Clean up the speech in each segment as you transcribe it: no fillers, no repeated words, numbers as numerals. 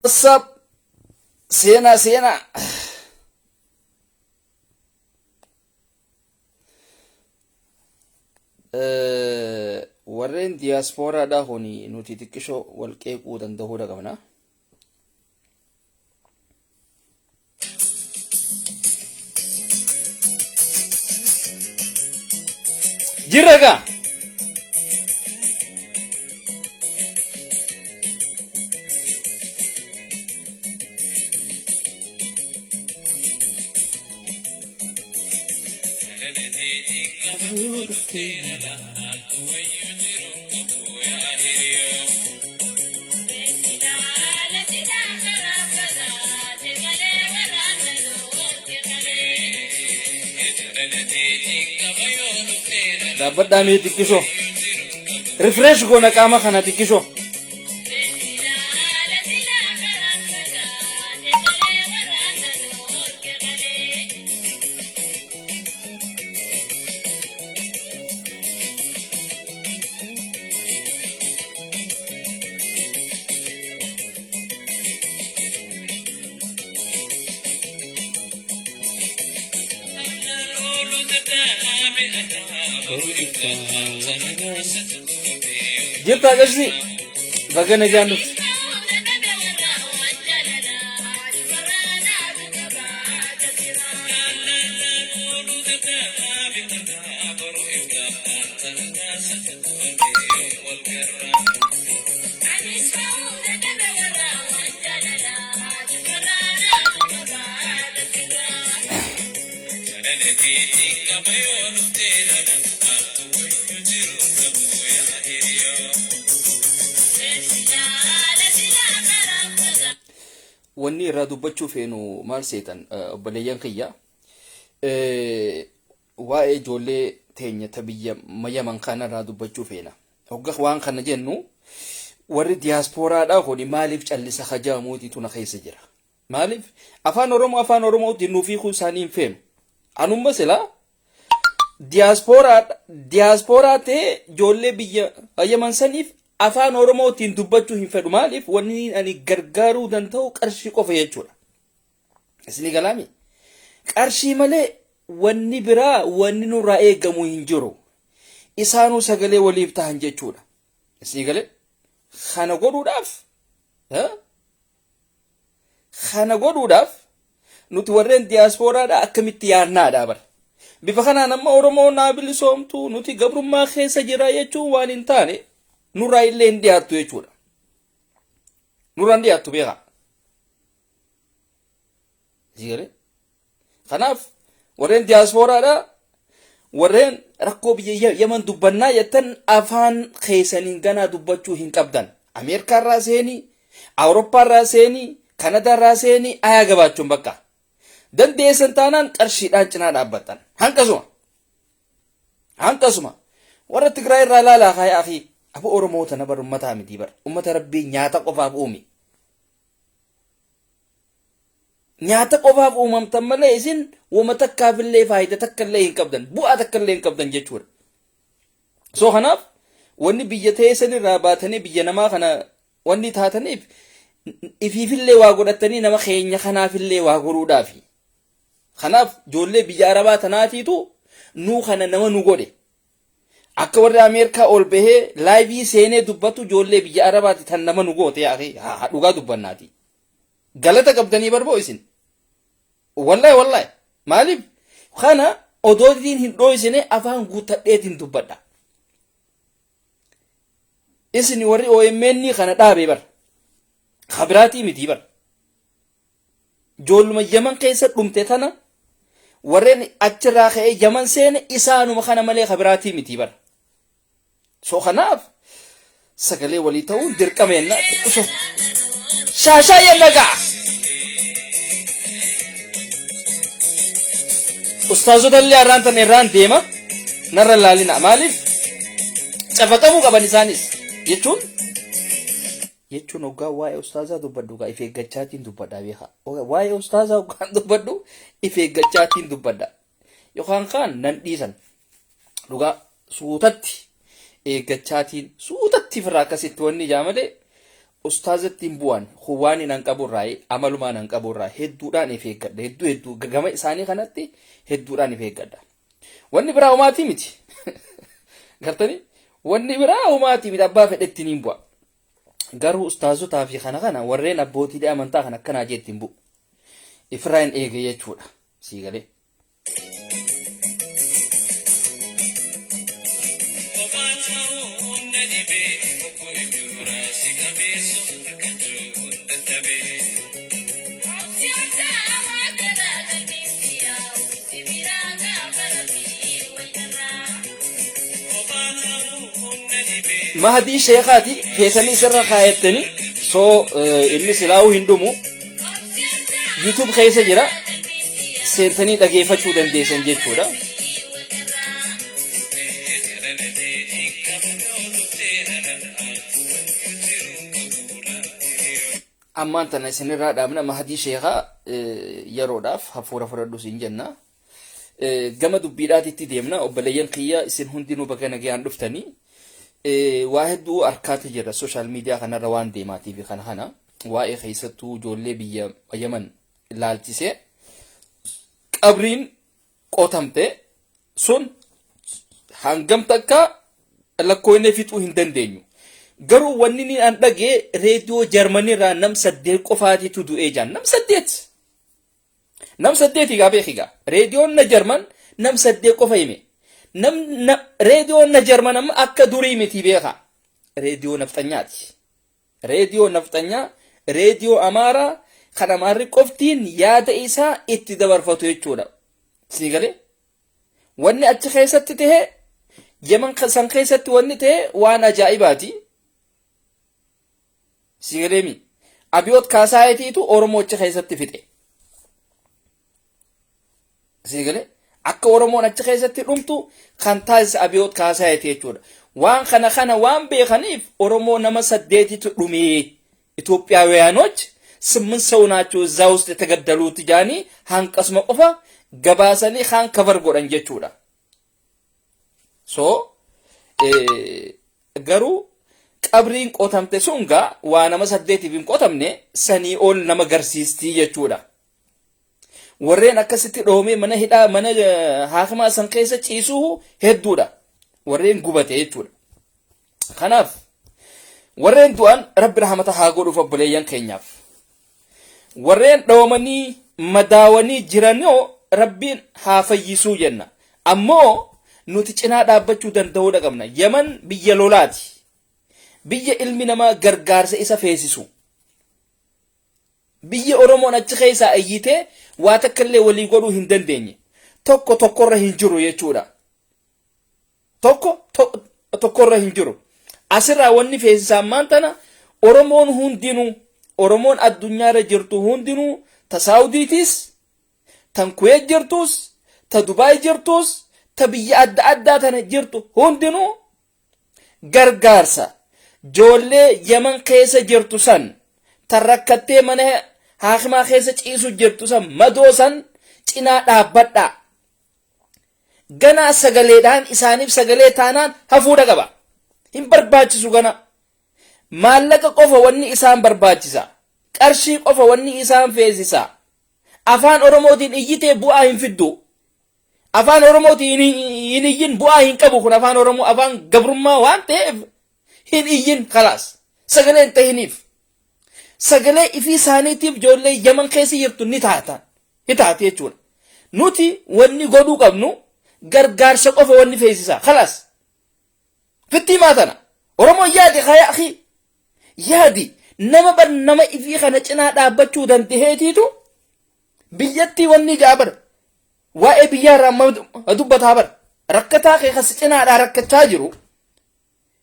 What's up? Seenaa seenaa. Warreen diyaaspooraadhaa kun nuti xiqqishoo wal qeequu danda'uudha qabna. Jirra gaa. Dhaabbadhaa mee xiqqishoo. Refresh goona qaama kana xiqqishoo. Jirtaa qashti baga nagaan dhufte. Wanni irraa dubbachuu feenu maal seetan obboleeyyan kiyya? Waa'ee ijoollee teenya ta biyya Yaman kanarraa dubbachuu feena. Hogga waan kana jennu warri diyaaspooraadhaa kuni maaliif callisa hajaamuutiitu na keessa jira. Maaliif afaan Oromoo afaan Oromootti nuuf hiikuu isaanii hin feenu. Anumma silaa diyaaspooraa ta'ee ijoollee biyya Yaman saniif afaan Oromootiin dubbachuu hin fedhu. Maaliif wanni ani gargaaruu danda'u qarshii qofa jechuudha. Isinii galaami? Qarshii malee wanni biraa wanni nurraa eegamu hin jiru. Isaanuu sagalee waliif tahan jechuudha. Isinii galee? Kana godhuudhaaf kana godhuudhaaf nuti warreen diyaaspooraadhaa akkamitti yaadnaadhaa bara. Bifa kanaan amma Oromoo naa bilisoomtu nuti gabrummaa keessa jira jechuun waan hin taane nurraa illee hin dhiyaattu jechuudha. Nurraa hin dhiyaattu beekaa. Sigalee? Kanaaf warreen diyaaspooraadha warreen rakkoo biyya Yaman dubbannaa jettan afaan keessaniin ganaa dubbachuu hin qabdan. Ameerikaa irraa seenii, Awurooppaa irraa seenii, Kanadaa irraa seenii ayaa gabaachuun bakka. Dandeessan taanaan qarshiidhaan cinaa dhaabbattan. Hanqasuma. Hanqasuma. Warra Tigraay irraa ilaalaa kaayaa fi abu Oromoo tana bar ummataa miti bar. Ummata Rabbii nyaata qofaaf uume. Nyaata qofaaf uumamtan malee isin wama takkaafillee faayida takkallee hin qabdan bu'aa takkallee hin qabdan jechuudha. So kanaaf wanni biyya teessan irraa baatanii biyya namaa kana wanni taataniif ifiifillee waa godhatanii nama keenya kanaafillee waa godhuudhaafi. Kanaaf ijoollee biyya Arabaa tanaatiitu nuu kana nama nu godhe. Akka warri Ameerikaa ol bahee laayivii seenee dubbatu ijoollee biyya Arabaati tan nama nu goote yaa akhi haa dhugaa dubbannaati. Galata qabdanii barboo isin. Wallahi wallahi maaliif kana odootiin hin dhooysine afaan guuttadheetiin dubbadha. Isin warri OMN kana dhaabe bar. Kabiraatii miti bar. Ijoolluma Yaman keessa dhumte tana warreen achirraa ka'ee Yaman seene isaanuma kana malee kabiraatii miti bara. So kanaaf sagalee walii ta'uun dirqama yenna xiqqisho. Shaashaa yenna ga'a. Ustaazota illee har'aan tana irraan deema narra laalina maaliif cafaqamuu qaban isaanis jechuun Jechuun hoggaa waa'ee ustaazaa dubbadhu gaa if eeggachaatiin dubbadha beekaa. Waa'ee ustaazaa hoggaan dubbadhu if eeggachaatiin dubbadha. Yookaan kaan nan dhiisan. Dhugaa suutatti eeggachaatiin suutatti firraa akkasitti wanni ijaa malee Ustaazatti hin bu'an waan hin qabu irraa, amalumaan hin qabu irraa hedduudhaan if eeggadha. Hedduu hedduu gama isaanii kanatti hedduudhaan if eeggadha. Wanni biraa homaatii miti. Gartanii, wanni biraa homaatii miti, abbaa fedhetti niin bu'a. Garuu ustaazotaa fi kana kana warreen abbootiilee amantaa kan akkanaa jeetti hin bu'u. Ifirraa hin eege jechuudha. Sii galee. Kophaan ta'uun na dhibee, obbo Ibura si qabeessu harkachuun dadhabee. Kophaan ta'uun na dhibee. Mahdii Sheekaati feetanii isirra kaayattanii soo inni silaa'uu hin dhumu. YouTube keessa jira, seentanii dhageeffachuu dandeessan jechuudha. Ammaan tana isinirraa dhaabna. Mahdii Sheekaa yeroodhaaf hafuura fudhadhu siin jenna. Gama dubbiidhaatitti deemna. Obboleeyyan kiyya, isin hundinuu baga nagayaan dhuftanii. Waa hedduu harkaatu jira social media kanarra waan deemaatii fi kana kana waa'ee keessattuu ijoollee biyya Yaman laalchisee qabriin qotamte sun hangam takka lakkoofnee fixuu hin dandeenyu. Garuu wanni ni an dhagee reediyoo Jarmanii irraa nam 8 qofaatitu du'ee jaan. Nam 8. Nam 8 egaa beeki egaa. Reediyoon na Jarman nam 8 qofa hime. Nam reediyoon na Jarman amma akka durii miti, beeka. Reediyoo nafxanyaati. Reediyoo nafxanyaa, reediyoo Amaaraa kan Amaarri qoftiin yaada isaa itti dabarfatu jechuudha. Sii galee? Wanni achi keessatti ta'e, Yaman san keessatti wanni ta'e waan ajaa'ibaati. Sii galeemi? Abiyoot Kaasaayetiitu Oromoo achi keessatti fixe. Sii galee? Akka Oromoon achi keessatti dhumtu kan taasise Abiyoot Kaasaayeti jechuudha. Waan kana kana waan beekaniif Oromoo nama 8tu dhumee, ኢትዮጵያውያኖች 8 ሰው ናቸው እዛ ውስጥ የተገደሉት jaanii hanqasuma qofa gabaasanii kaan cover godhan jechuudha. So garuu qabriin qotamte sun gaa waa nama 8f hin qotamne, sanii ol nama garsiistii jechuudha. Warreen akkasitti dhoomee mana hidhaa, mana haakimaa san keessa ciisuu hedduudha. Warreen gubate jechuudha. Kanaaf warreen du'an Rabbi rahmata haa godhuuf obboleeyyan keenyaaf. Warreen dhoomanii madaawanii jiranoo Rabbiin haa fayyisuu jenna. Ammoo nuti cinaa dhaabbachuu danda'uudha qabna. Yaman biyya lolaati. Biyya ilmi namaa gargaarsa isa feesisu. Biyya Oromoon achi keessaa iyyitee waa takka illee walii godhuu hin dandeenye. Tokko tokkorra hin jiru jechuudha. Tokko tokkorra hin jiru. Asirraa wanni feesisaa ammaan tana Oromoon hundinuu, Oromoon addunyaarra jirtu hundinuu, ta Saawudiitis, tan Kuweet jirtus, ta Dubaay jirtus, ta biyya adda addaa tana jirtu hundinuu gargaarsa joollee Yaman keessa jirtu san, tan rakkattee mana haakimaa keessa ciisu jirtu san, madoo san cinaa dhaabbadhaa. Ganaa sagaleedhaan isaaniif sagalee taanaan hafuudha qaba. Hin barbaachisu gana. Maallaqa qofa wanni isaan barbaachisa. Qarshii qofa wanni isaan feesisa. Afaan Oromootiin iyyitee bu'aa hin fiddu. Afaan Oromootiin hin iyyin, bu'aa hin qabu. Kun afaan Oromoo afaan gabrummaa waan ta'eef hin iyyin, kalaas. Sagalee hin tahiniif. Sagalee ifii isaaniitiif ijoollee Yaman keessa jirtu ni taata. Ni taate jechuudha. Nuti wanni godhuu qabnu gargaarsa qofa wanni feesisa. Kalaas. Fittii maatana. Oromoon yaadi haa akhi. Yaadi, nama bar nama ifii kana cinaa dhaabbachuu dandaheetiitu biyyattii wanni ijaa bar. Waa'ee biyyaa irraa amma dubbataa bar. Rakkataa kee kas cinaadhaa rakkachaa jiru.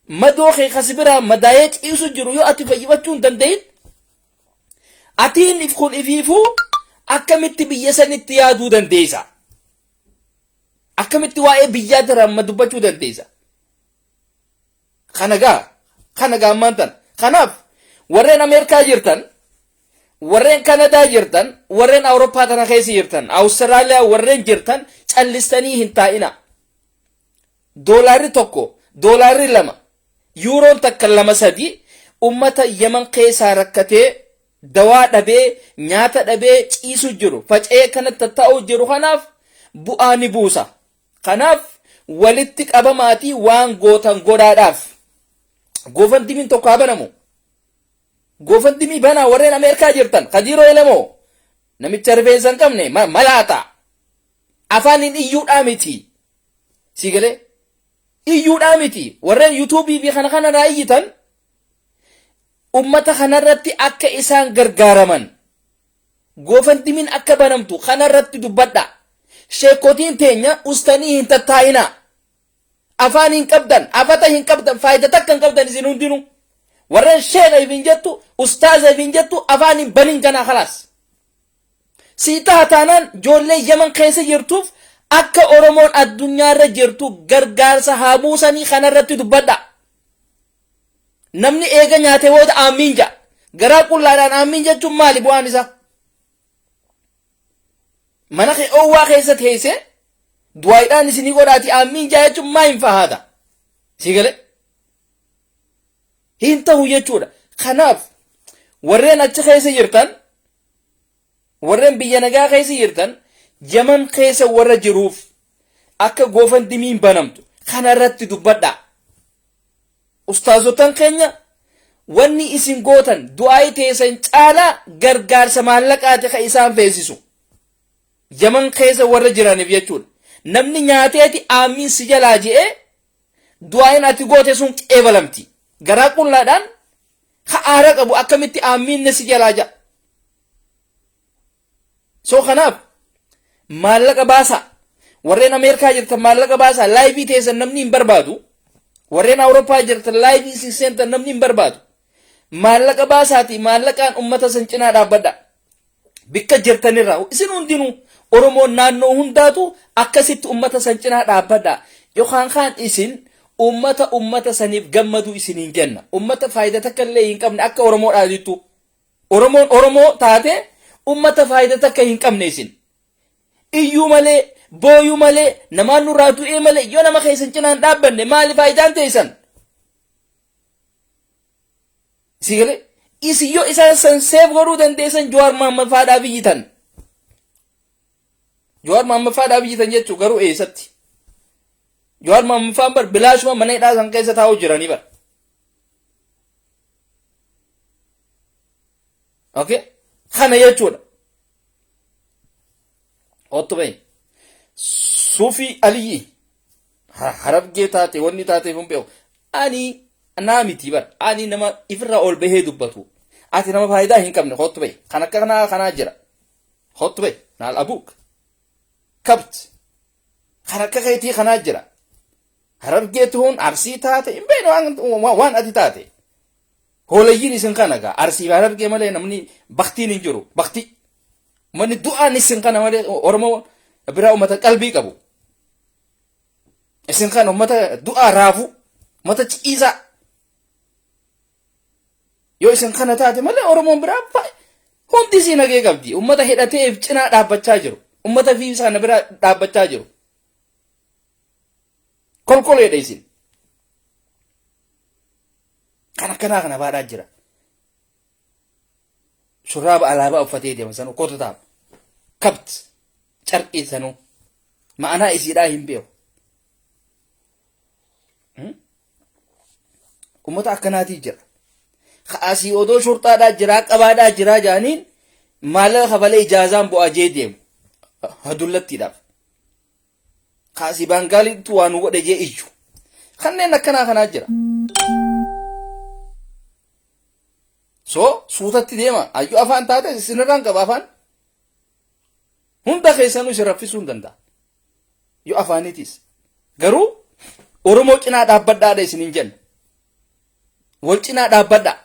Madoo kee kas biraa madaa'ee ciisu jiru yoo ati fayyifachuu hin danda'in, atiin if kun ifiifuu akkamitti biyya sanitti yaaduu dandeessa? Akkamitti waa'ee biyyaa irraa amma dubbachuu dandeessa? Kana gaa kana gaa ammaan tana. Kanaaf warreen Ameerikaa jirtan, warreen Kanadaa jirtan, warreen Awurooppaa tana keessa jirtan, Awustiraaliyaa warreen jirtan, callistanii hin taa'ina. Doolaarri 1, doolaarri 2, yuuroon 1, 2, 3 Ummata Yaman keessaa rakkatee, dawaa dhabee, nyaata dhabee ciisu jiru, faca'ee kanatti tattaa'uu jiru kanaaf bu'aa ni buusa. Kanaaf walitti qabamaatii waan gootan godhaadhaaf. GoFundMen tokko haa banamu. GoFundMe banaa, warreen Ameerikaa jirtan. Kadiiroo Elemoo, namicha rifeensa hin qabne, malaata. Afaaniin iyyuudhaa miti. Si galee? Iyyuudhaa miti. Warreen YouTubeii fi kana kanarraa iyyitan, ummata kanarratti akka isaan gargaaraman, GoFundMen akka banamtu kanarratti dubbadha. Sheekotiin teenya ustanii hin tattaa'inaa. Afaan hin qabdan, afata hin qabdan, faayida takka hin qabdan isin hundinuu. Warreen sheeka ifin jettu, ustaaza ifin jettu, afaan hin banin kanaa khalaas. Sii taha taanaan, ijoollee Yaman keessa jirtuuf akka Oromoon addunyaarra jirtu gargaarsa haa buusanii kanarratti dubbadha. Namni eega nyaate booda aamiin ja'a. Garaa qullaadhaan aamiin jechuun maali bu'aan isaa? Mana kee oowwaa keessa teessee du'aayidhaan isinii godhaati aamiin ja'a jechuun maa hin fahaata? Sii galee? Hin ta'u jechuudha. Kanaaf warreen achi keessa jirtan, warreen biyya nagaa keessa jirtan, Yaman keessa warra jiruuf akka GoFundMen banamtu kanarratti dubbadhaa. Ustaazotan keenya, wanni isin gootan du'aayii teessan caalaa gargaarsa maallaqaati kan isaan feesisu. Yaman keessa warra jiraniif jechuudha. Namni nyaateeti aamiin si jalaa je'ee, du'aayin ati goote sun qeebalamti. Garaa qullaadhaan ka aara qabu akkamitti aamiin si jalaa ja'a? So kanaaf maallaqa baasaa. Warreen Ameerikaa jirtan, maallaqa baasaa. Liveii teessan namni hin barbaadu. Warreen Awurooppaa jirtan, liveii isin seentan namni hin barbaadu. Maallaqa baasaati, maallaqaan ummata san cinaa dhaabbadha. Bikka jirtanirraa isin hundinuu, Oromoon naannoo hundaatu akkasitti ummata san cinaa dhaabbadha. Yookaan kaan isin ummata saniif gammadu isin hin jenna. Ummata faayidaa takka illee hin qabne akka Oromoodhaa jettu. Oromoon Oromoo taate ummata faayidaa takka hin qabne isin. Iyyuu malee, booyuu malee, namaan nurraa du'ee malee, yoo nama keessan cinaan dhaabbanne maali faayidaan teessan? Si galee? Isin yoo isaan san seef godhuu dandeessan, Jawaar Mahammad faadhaa biyyitan. Jawaar Mahammad faadhaa biyyitan jechuun garuu eessatti? Jawaar Mahammad faan bar bilaashuma mana hidhaa san keessa taa'uu jiranii bar. Okay? Kana jechuudha. Ottu bahi. Suufii Aliyyi Harargee taate wanni taateef hin beeku. Ani naa miti bar. Ani nama ifirraa ol bahee dubbatu. Ati nama faayidaa hin qabne, kottu bahi. Kan akka kanaa kanaa jira. Kottu bahi. Naal abuuk. Kabt. Kan akka keetii kanaa jira. Harargee tuun Arsii taate hin beekne waan ati taate. Hoolayyiin isin kana gaa Arsii fi Harargee malee namni baktiin hin jiru. Baktii. Uummanni du'aan isin kana malee Oromoo biraa uummata qalbii qabu. Isin kana uummata du'aa raafu, uummata ciisaa. Yoo isin kana taate malee Oromoon biraa hundi isii nagee qabdi. Uummata hidhatee cinaa dhaabbachaa jiru. Uummata fi sana bira dhaabbachaa jiru. Kolkoleedha isin. Kan akkanaa kana baadhaa jira. Shurraaba alaabaa uffatee deema sanuu kota ta'a. Kabt carqii sanuu ma'anaa isiidhaa hin beeku. Uummata akkanaatii jira. Asii odoo shurxaadhaa jiraa, qabaadhaa jiraa jaaniin, maallaqa kafalee ijaazaan bu'aa jee deemu. Hadullattiidhaaf. Kaasii baangaaliitu waa nu godhe jee iyyu. Kanneen akkanaa kanaa jira. So suutatti deema. Ayyuu afaan taate isinirraan qaba afaan. Hunda keessanuu isin raffisuu hin danda'a. Yoo afaaniitis. Garuu Oromoo cinaa dhaabbadhaadha isiniin jenna. Wal cinaa dhaabbadhaa.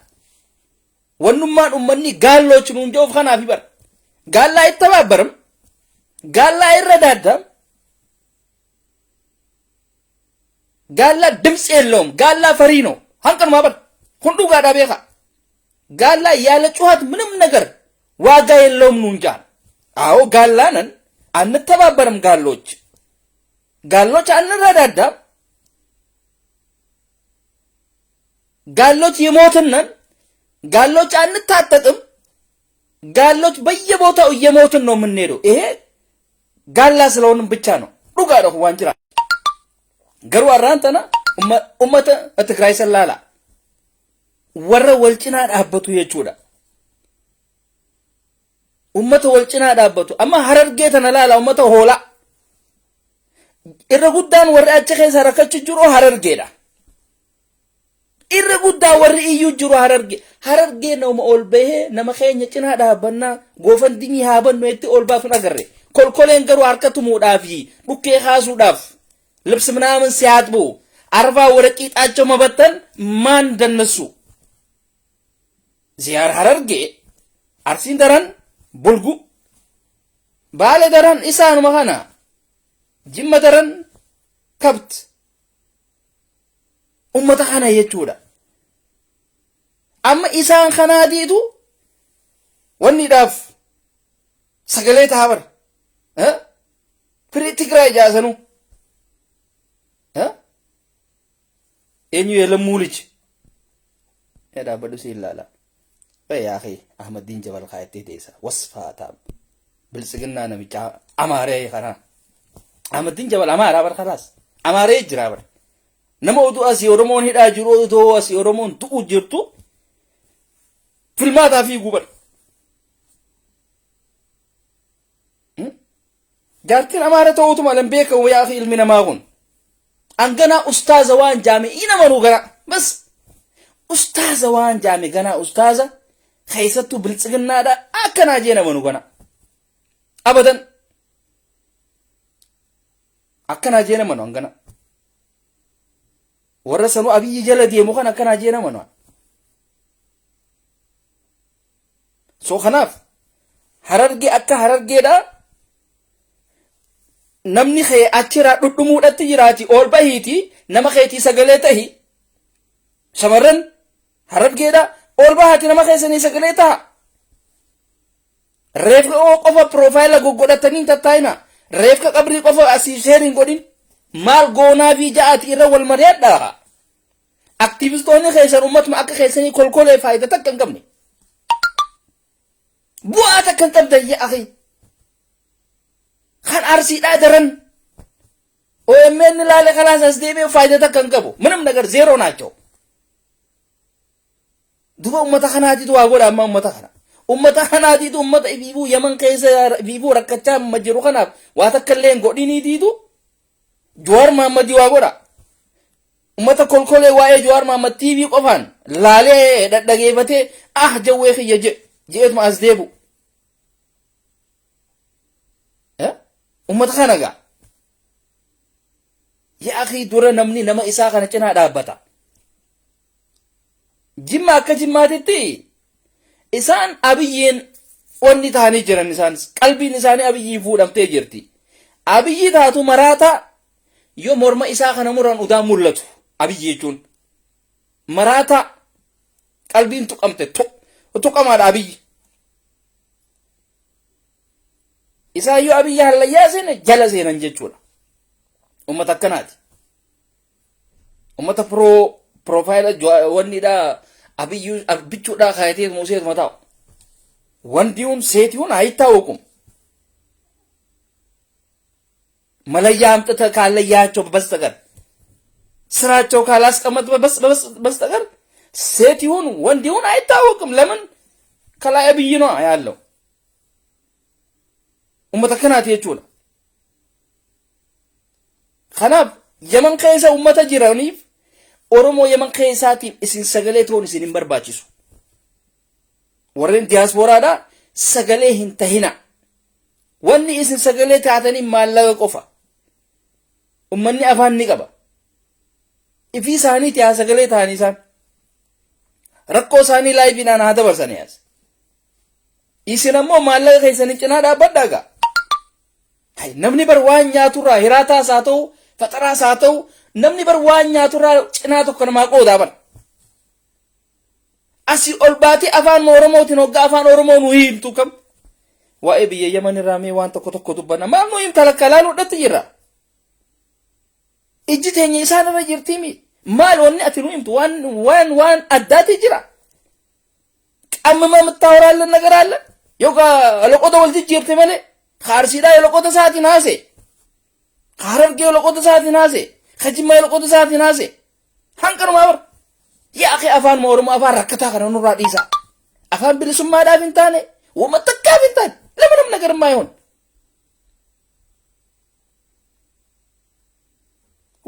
Wannummaan uummanni gaalloochi nuun jedhuuf kanaafi bara. Gaallaa itti tabaabbaram. Gaallaa irra daaddaam. Gaallaa ድምፅ የለውም። ጋላ ፈሪ ነው። Hanqanumaa bara. Kun dhugaadhaa beekaa. ጋላ ያለ ጩኸት ምንም ነገር ዋጋ የለውም nuun jaan። አዎ ጋላ ነን፣ አንተባበርም። ጋሎች ጋሎች አንረዳዳም። ጋሎች የሞትን ነን። ጋሎች አንታጠቅም። ጋሎች በየቦታው እየሞትን ነው የምንሄደው። ይሄ ጋላ ስለሆንም ብቻ ነው። Dhugaadha waan jira. Garuu har'aan tana ummata Tigraay sallaala warra wal cinaa dhaabbatu jechuudha. Ummata wal cinaa dhaabbatu amma Harargee tana laala, ummata hoolaa. Irra guddaan warri achi keessa rakkachuu jiru Harargeedha. Irra guddaa warri iyyuu jiru Harargee. Harargee nama ol bahee nama keenya cinaa dhaabbannaa GoFundMe haa bannu itti ol baasuun agarre. Kolkoleen garuu harka tumuudhaaf dhukkee kaasuudhaaf ልብስ ምናምን ሲያጥቡ አርባ ወደ ቂጣቸው መበተን ማን እንደነሱ ዚያር ሀረርጌ አርሲን daran bulgu Baale daran isaanuma kana Jimma daran kabt ummata kana jechuudha. Amma isaan kanaatiitu wanniidhaaf sagalee ta'a bar firii Tigraay jaasanuu eenyu የለሙ ልጅ dhaabbadhu si ilaala. Yaa akhi, Ahmadiin Jabal kaayattee teessa wasfaataa biltsiginnaa namicha Amaaree kana. Ahmadiin Jabal Amaaraa bar, khalaas Amaaree jira bar. Nama oduu asii Oromoon hidhaa jiru, oduu asii Oromoon du'u jirtu filmaataa fiiguu bar. Jaartiin Amaara ta'uutu malee beekamu yaa akhi ilmi namaa kun. Anganaa ustaaza waan jaame inamanuu gara bas ustaaza waan jaame ganaa ustaaza keessattuu biltsiginnaadha akkanaa jee namanuu gana abadan akkanaa jee namanu angana warra sanuu Abiyyi jala deemu kan akkanaa jee namanu. So kanaaf Harargee akka Harargeedha namni kee achirraa dhudhumuudhatti jiraati ol bahiiti nama keetii sagalee tahi. Shamarran Harargeedha ol bahaati nama keessanii sagalee taha. Reefka qofa profile goggodhatanii tattaa'ina. Reefka qabrii qofa asii share hin godhin. Maal goonaa fi ja'aati irra wal mari'adha. Aktiivistoonni keessan ummatuma akka keessanii kolkolee faayidaa takka hin qabne. Bu'aa takka hin qabdan yaa akhi. Kan Arsiidhaa daran OMN laale khalaas as deebi'e faayidaa takka hin qabu. ምንም ነገር ዜሮ ናቸው። Duba ummata kanaatitu waa godha amma ummata kana. Ummata kanaatitu ummata ibiibuu Yaman keessa ibiibuu rakkachaa amma jiru kanaaf waa takka illee hin godhiniitiitu Jawaar Mahammadii waa godha. Ummata kolkolee waa'ee Jawaar Mahammad TV qofaan laalee dhadhageeffatee ah jawwee kiyya je'eetuma as deebu. Ummata kana gaa. Yaa akhi, dura namni nama isaa kana cinaa dhaabbata. Jimma akka Jimmaatitti isaan Abiyyiin wanni ta'anii jiran, isaanis qalbiin isaanii Abiyyiin fuudhamtee jirti. Abiyyi taatu maraata yoo morma isaa kana muran udaa mul'atu Abiyyi jechuun. Maraata qalbiin tuqamte tuqamaadha Abiyyi. Isaan yoo Abiyyi hallayyaa seene jala seenan jechuudha. Ummata akkanaati. Ummata profile wannidha Abiyyu abbichuudha kaayatee museetuma taa'u. ወንዲውን ሴቲውን አይታወቁም። መለያ አምጥተህ ካለያቸው በስተቀር፣ ስራቸው ካላስቀመጥ በስተቀር ሴት ይሁን ወንድ ይሁን አይታወቅም። ለምን? ከላይ አብይ ነው ያለው። Ummata kanaati jechuudha. Kanaaf Yaman keessa ummata jiraniif, Oromoo Yaman keessaatiif isin sagalee ta'uun isin hin barbaachisu. Warreen diyaaspooraadhaa sagalee hin tahina. Wanni isin sagalee taatanii maallaqa qofa. Ummanni afaan ni qaba. Ifii isaaniiti haa sagalee ta'anii isaan. Rakkoo isaanii liveiidhaan haa dabarsanii as. Isin ammoo maallaqa keessanii cinaa dhaabbadhaa gaa. Namni bar waan nyaaturraa hiraataas haa ta'u faxaraas haa ta'u namni bar waan nyaaturraa cinaa tokko namaa qoodaa bar. Asii ol baatee afaan Oromootiin hoggaa afaan Oromoo nu himtu kam. Waa'ee biyya Yaman irraa mee waan tokko tokko dubbanna. Maal nu himta lakka laaluudhatti jirra. Ijji teenya isaan irra jirtiimi. Maal wanni ati nu himtu waan addaati jira. ቀምመህ የምታወራለን ነገር አለ? Yookaan loqoda wal jijjiirte malee ka Arsiidhaa loqoda isaatiin haase, ka Harargee loqoda isaatiin haase, ka Jimmaa loqoda isaatiin haase. Hanqanumaa bar. Yaa akhi, afaan Oromoo afaan rakkataa kana nurraa dhiisaa. Afaan bilisummaadhaaf hin taane, wama takkaaf hin taane, ለምንም ነገር የማይሆን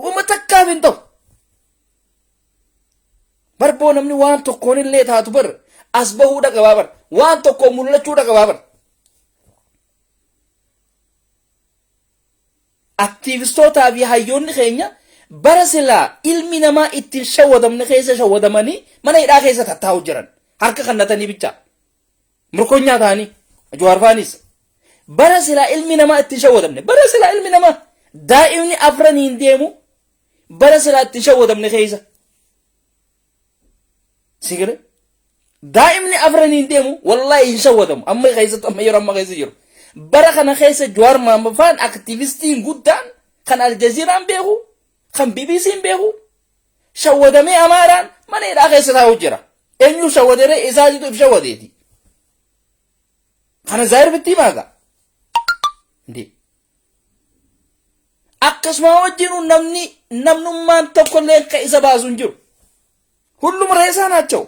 wama takkaaf hin ta'u. Barboo namni waan tokkoon illee taatu bar as bahuudha qabaa bar, waan tokko mul'achuudha qabaa bar. Aktiivistootaa fi hayyoonni keenya bara silaa ilmi namaa ittiin shawwadamne keessa shawwadamanii mana hidhaa keessa tattaa'u jiran, harka kannatanii bicha mirkonyaa ta'anii. Jawaar faanis bara silaa ilmi namaa ittiin shawwadamne, bara silaa ilmi namaa daa'imni afraniin deemu, bara silaa ittiin shawwadamne keessa sigire daa'imni afraniin deemu wallaahi hin shawwadamu. Amma keessatti, amma yeroo amma keessa jiru, bara kana keessa Jawaar Mohaammed faan aktiivistiin guddaan kan Aljaziiraan beeku, kan BBC'n beeku shawwadamee Amaaraan mana hidhaa keessa taa'u jira. Eenyu shawwaderee? Isaatitu if shawwadeeti. Kana zaayir bitti maaga. Akkasuma wajjin namni namnummaan tokkollee akka isa baasu hin jiru. ሁሉም ሬሳ ናቸው።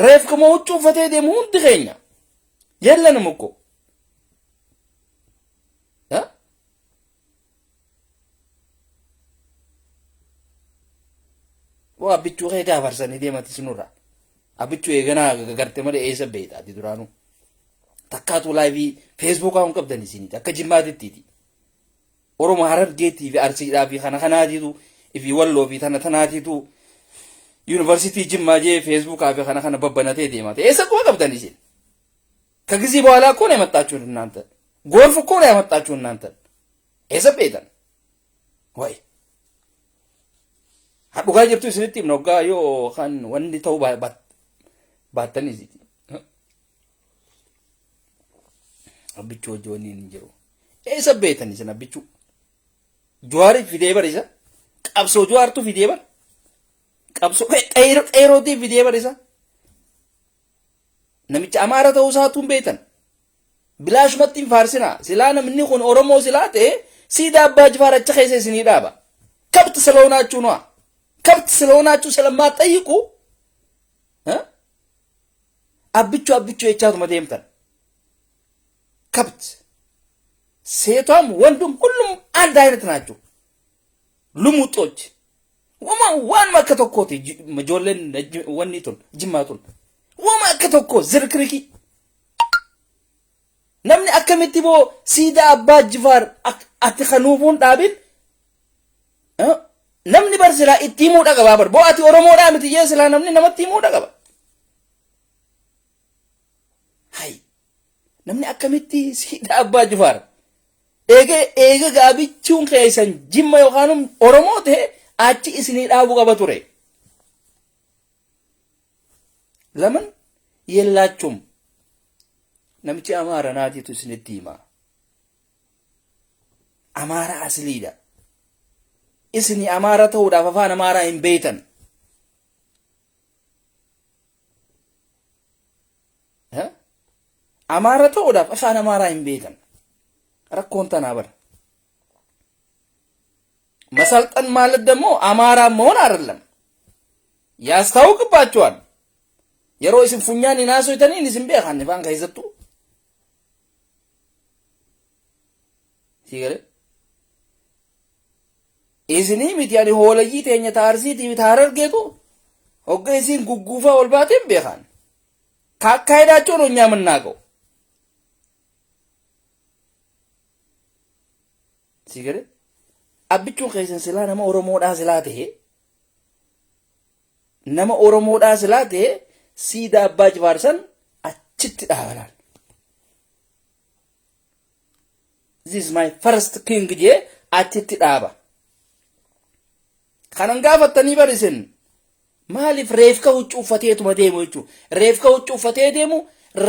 Reefkuma huccuu uffatee deemu hundi keenya የለንም እኮ። Waa abbichuu kee gaafarsanii deemati sinurra. Abbichuu eeganaa garte malee eessa beekta ati duraanuu? Takkaatu live Facebookaa hun qabdan isiniiti akka Jimmaatittiiti. Oromoo Harargeetii fi Arsiidhaa fi kana kanaatiitu fi Walloo fi tana tanaatiitu yuunivarsiitii Jimmaa jee Facebookaa fi kana kana babbanatee deemate. Eessa quba qabdan isin? ከጊዜ በኋላ እኮ ነው ያመጣችሁት እናንተ። ጎርፍ እኮ ነው ያመጣችሁ እናንተ። Eessa beektan? Way. Dhugaa jirtu isinitti himna hoggaa yoo kan wanni ta'uu baattanii isiti. Abbichuu hojii wanni hin jiru. Eessa beektan isin abbichuu? Jawaariif fidee bar isa. Qabsoo Jawaartu fidee bar. Qabsoo qeerootiif fidee bar isa. Namicha Amaara ta'uu isaatu hin beektan. Bilaashumatti hin faarsinaa. Silaa namni kun Oromoo silaa ta'e siidaa Abbaa Jifaar achi keessa isinii dhaaba. ከብት ስለሆናችሁ ነዋ። ከብት ስለሆናችሁ ስለማትጠይቁ አብቹ አብቹ jechaatuma deemtan. ከብት ሴቷም ወንዱም ሁሉም አንድ አይነት ናቸው። ልሙጦች wama waan akka tokkooti. Ijoolleen wanni tun Jimmaa tun wama akka tokko zirkiriki. Namni akkamitti boo siidaa Abbaa Jifaar ati kanuufuun dhaabin? Namni bar silaa itti himuudha qaba bar. Boo ati Oromoodhaa miti jee silaa namni namatti himuudha qaba. Hay, namni akkamitti siidaa Abbaa Jifaar eega eega gaabichuun keessan Jimma yookaan Oromoo ta'e achi isinii dhaabuu qaba ture. ለምን የላችሁም? Namichi Amaara naatiitu isinitti hima. Amaara asliidha. Isinii Amaara ta'uudhaaf afaan Amaaraa hin beeytan. Amaara ta'uudhaaf afaan Amaaraa hin beeytan. Rakkoon tanaa bara. መሰልጠን ማለት ደግሞ አማራ መሆን አይደለም። ያስታውቅባቸዋል። Yeroo isin funyaan hin haasoytaniin isin beekan ifaan keessattuu. Sigale. Isinii miti, ani hoolayyii teenya ta Arsiitii fi ta Harargeetu hogga isin gugguufaa ol baateen beekan. ካካሄዳቸው ነው እኛ የምናውቀው። Sigale. Abbichuun keessan silaa nama Oromoodhaa silaa ta'e, nama Oromoodhaa silaa ta'e, siidaa Abbaa Jifaar san achitti dhaabalaan. "This is my first king" jee achitti dhaaba. Kanan gaafattanii bar isin maaliif reefka huccuu uffateetuma deemu jechuudha. Reefka huccuu uffatee deemu,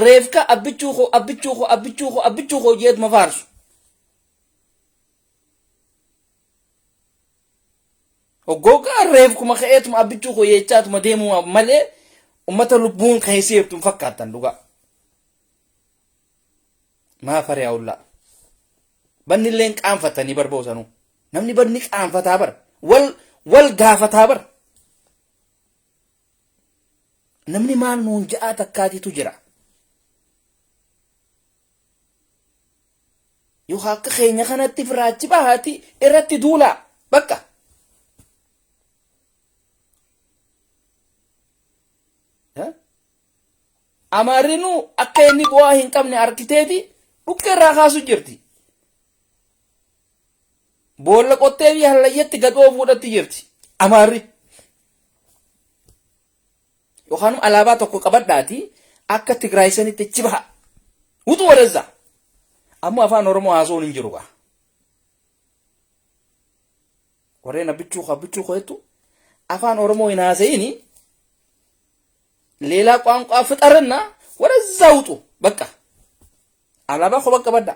reefka abbichuu koo, abbichuu koo, abbichuu koo, abbichuu koo jeetuma faarsu. Hoggoogaa reefkuma ka'eetuma abbichuu koo jechaatuma deemu malee Ummata lubbuun keessa jirtu hin fakkaattan dhugaa. Maa faree awullaa. Banni illee hin qaanfattanii bar boosanuu. Namni banni qaanfataa bar. Wal wal gaafataa bar. Namni maal nuun ja'aa takkaatitu jira. Yookaan akka keenya kanatti firaachi bahaati irratti duulaa bakka. Amaarrinuu akka inni bu'aa hin qabne arkiteeti dhukkee irraa kaasu jirti. Boolla qottee fi hallayyatti gad oofuudhatti jirti. Amaarri. Yookaan alaabaa tokko qabadhaati akka Tigraay sanitti achi baha. Utuu warezza. Ammoo afaan Oromoo haasa'uun hin jiru gaa. Warreen abbichuu koo abbichuu koo jettu afaan Oromoo hin haasa'ini ሌላ ቋንቋ ፍጠርና ወደዛ ውጡ። በቃ alaabaa kopha qabadha.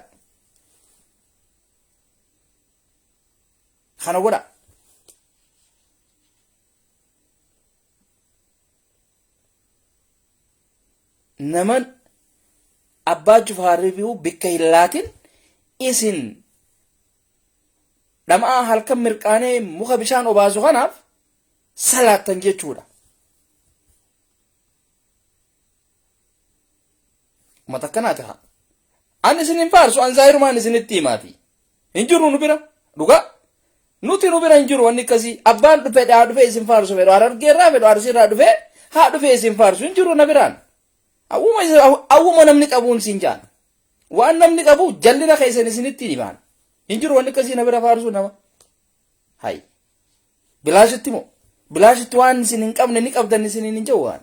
Kana godha. Naman abbaa Jifaarii bikka hin laatin isin dhama'aa halkan mirqaanee muka bishaan obaasu kanaaf salaattan jechuudha. Uummata akkanaati haa. Ani isin hin faarsu, an zaahirumaan isinitti himaati. Hin jiru nu bira. Dhugaa. Nuti nu bira hin jiru wanni akkasii. Abbaan dhufe haa dhufe isin faarsu fedhu. Harargeerraa fedhu Arsiirraa dhufe haa dhufe isin faarsu. Hin jiru na biraan. Awwuma namni qabuun siin jaan. Waan namni qabu jallina keessan isinitti himaan. Hin jiru wanni akkasii na bira faarsuu nama. Hay. Bilaashitti moo? Bilaashitti waan isin hin qabne ni qabdan isin hin jiru waan.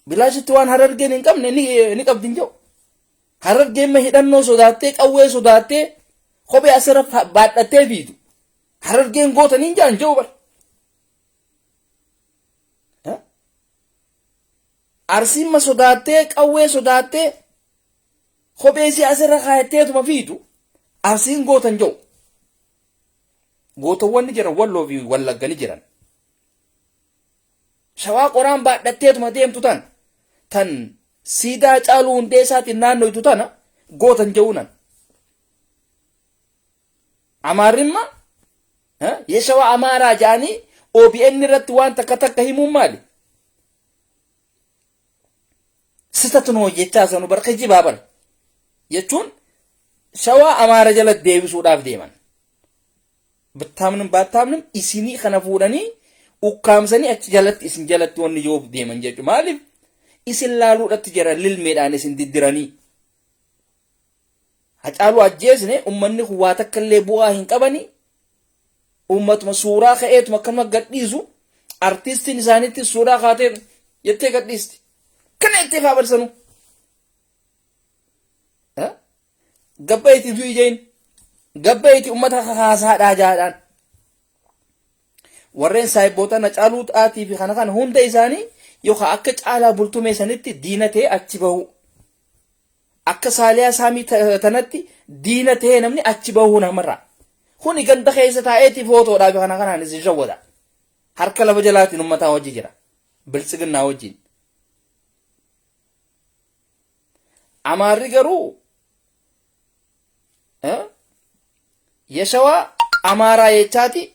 Bilaashitti waan Harargeen hin qabne ni qabdi hin jiru. Harargeen ma hidhannoo sodaattee qawwee sodaattee kophee asirra baadhattee fiidu. Harargeen goota ni jaan jiru bar. Arsiin ma sodaattee qawwee sodaattee kophee si asirra kaayatteetuma fiidu. Arsiin goota hin jiru. Gootawwan ni jiran Walloo fi Wallagga ni jiran. Shawaa qoraan baadhatteetuma deemtu tan tan siidaa Caaluu Hundeessaatiin naannoytu tana gootan je'uunan. Amaarrimma yeshawaa Amaaraa ja'anii OBN irratti waan takka takka himuun maali? Sitatu nu hojjechaa sanu bar kijibaa bar jechuun shawaa Amaara jala deebisuudhaaf deeman. Bittaamnim baattaamnim isinii kana fuudhanii ukkaamsanii achi jalatti isin jalatti wanni yoo deeman jechuudha. Maaliif isin laaluudhatti jira lilmeedhaan isin diddiranii. Hacaaluu ajjeesne ummanni kun waa takka illee bu'aa hin qabani. Ummatuma suuraa ka'eetuma akkanuma gadhiisu artistiin isaaniitti suuraa kaatee jettee gadhiisti. Kana jettee faa barsanu. Gabba itti du'i jeen. Gabba itti ummata kakaasaadhaa jaadhaan. Warreen saayibboota na caaluu xaatii fi kana kana hunda isaanii yookaan akka caalaa bultumee sanitti diina ta'e achi bahu. Akka saaliyaa saamii tanatti diina ta'e namni achi bahuu namarraa. Kuni ganda keessa taa'eeti footoodhaa fi kana kanaan isin shawwata. Harka lafa jalaatiin ummataa wajji jira. Biltsiginnaa wajjin. Amaarri garuu yeshawaa Amaaraa jechaati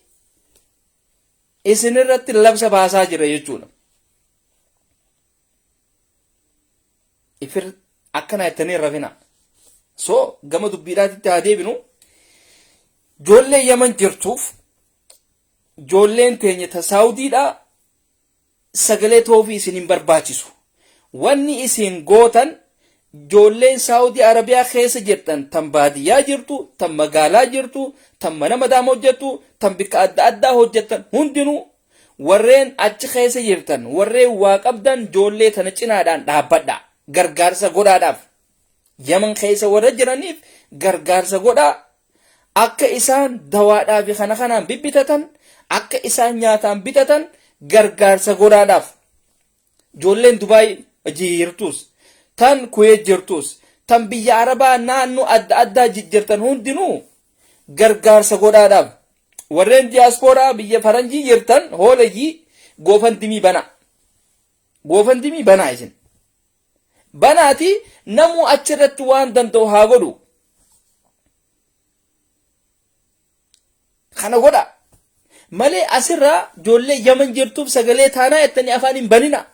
isin irratti labsa baasaa jira jechuudha. Ifir akkana jettanii rafina. So gama dubbiidhaatitti haa deebinu. Ijoollee Yaman jirtuuf ijoolleen teenya ta Saawudiidhaa sagalee toofii isin hin barbaachisu. Wanni isin gootan ijoolleen Saawudii Arabiyaa keessa jirtan tan baadiyyaa jirtu, tan magaalaa jirtu, tan mana madaama hojjettu, tan bikka adda addaa hojjettan hundinuu warreen achi keessa jirtan warreen waa qabdan ijoollee tana cinaadhaan dhaabbadha. Gargaarsa godhaadhaaf. Yaman keessa warra jiraniif gargaarsa godhaa. Akka isaan dawaadhaa fi kana kanaan bibbitatan, akka isaan nyaataan bitatan gargaarsa godhaadhaaf. Ijoolleen Dubaay jirtus, tan Kuweet jirtus, tan biyya Arabaa naannoo adda addaa jijjirtan hundinuu gargaarsa godhaadhaaf. Warreen diyaaspooraa biyya faranjii jirtan hooleyyii GoFundMe banaa. GoFundMe banaa isin. Banaati namuu achirratti waan danda'u haa godhu. Kana godha. Malee asirraa ijoollee Yaman jirtuuf sagalee taanaa jettanii afaan hin banina.